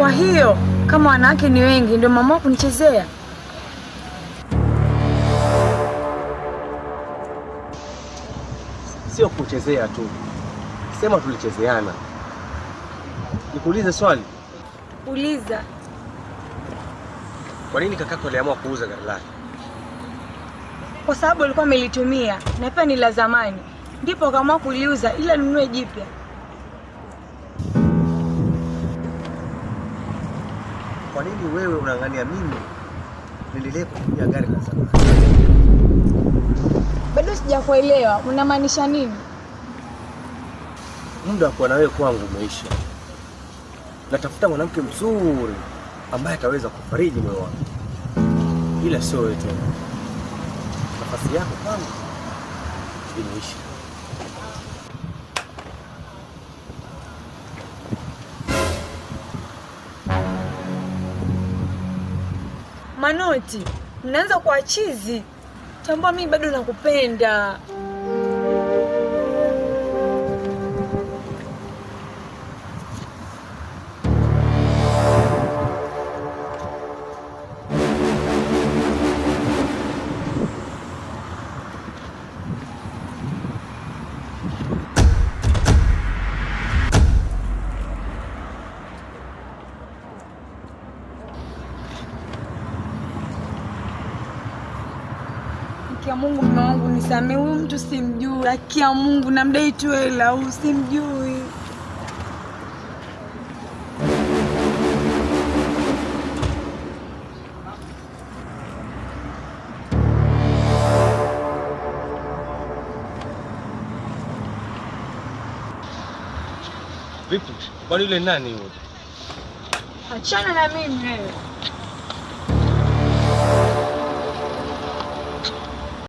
Kwa hiyo kama wanawake ni wengi ndio mama kunichezea? Sio kuchezea tu, sema tulichezeana. Nikuulize swali. Uliza. Kwa nini kakako aliamua kuuza gari lake? Kwa sababu alikuwa amelitumia na pia ni la zamani, ndipo akaamua kuliuza ili anunue jipya. Kwa nini wewe unang'ania mimi niendelee kutumia gari la zamani? Bado sijakuelewa, unamaanisha nini? Muda wa kuwa na wewe kwangu umeisha. Natafuta mwanamke mzuri ambaye ataweza kufariji moyo wangu, ila sio wewe tena. Nafasi yako kwangu imeisha. Manoti, mnaanza kuwa chizi. Tambua mimi bado nakupenda. Haki ya Mungu, mume wangu nisamee, huyu mtu simjui. Haki ya Mungu, namdai tu hela, huyu simjui. Vipi? Kwani yule nani yule? Achana na mimi wewe.